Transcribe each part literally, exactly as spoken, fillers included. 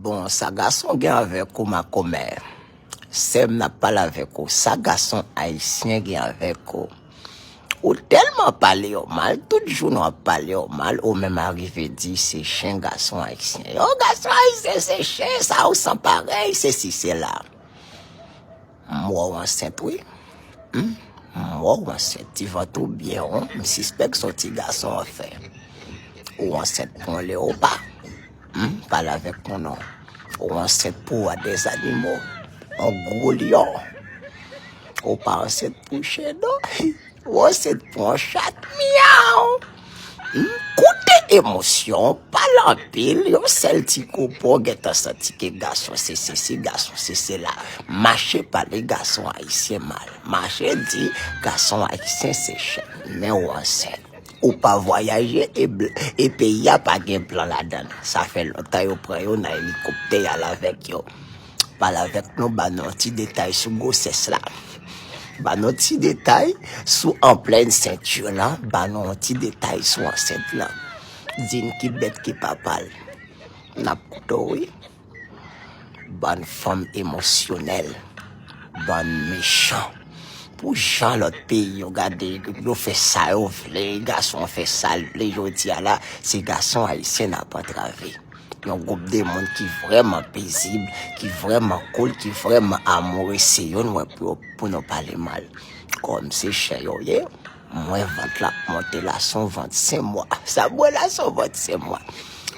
Bon, sa gason gen avèk ou, makomè? Sè m, n ap pale avèk ou. Sa gason ayisyen gen avèk ou? Ou tèlman pale yo mal, tout jounen w ap pale yo mal, ou menm arive di se chen gason ayisyen. Yo, gason ayisyen se chen, sa ou san parèy, sesi sela. M wè w ansent, wi. Hmm? M wè w ansent. Ti vant ou byen won, m sispèk se yon ti gason w ap fè. Ou ansent pou yon leopa. Hmm? Pale avèk nou non. Ou ansent pou wa dèzanimo. Yon gwo lyon. Ou pa ansent pou chen non. Ou ansent pou yon chat. Myaw. Hmm? Koute emosyon, pale anpil, yon sèl ti kou pou w gentan santi ke gason se sesi, gason se sela. Mache pale gason ayisyen mal. Mache di gason ayisyen se chen. Men ou ansent. Ou pa vwayaje e, bl- e peyi a pa gen blan ladan l. Sa fè lontan yo pran yo nan elikoptè y al avèk yo. Pale avèk nou, ba nou yon ti detay sou gwosès la. Ba nou yon ti detay sou anplèn senti lan, ba nou yon ti detay sou ansent lan. Di n ki bèt ki papa l. N ap koute w, wi. Bann fanm emosyonèl. Bann mechan. Pou jan lòt peyi yo gade, yo fè sa yo vle, gason fè sa l vle, jodi a la, se gason ayisyen n ap antrave. Yon gwoup de moun ki vrèman pezib, ki vrèman koul, ki vrèman amoure, se yo n wè pou, pou nou pale mal. Kòm se chen yo ye, mwen vant la ap monte la, se yon vant senk mwa. Sa m wè la, se yon vant senk mwa.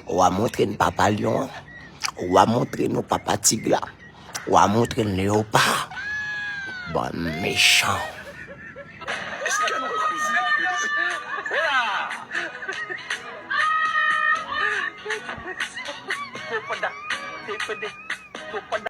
Ou a montre n papa lyon an. Ou a montre nou papa tig la. Ou a montre n leopa. Bann mechan. Èske nou wè koze? Ola! Topanda, topanda, topanda.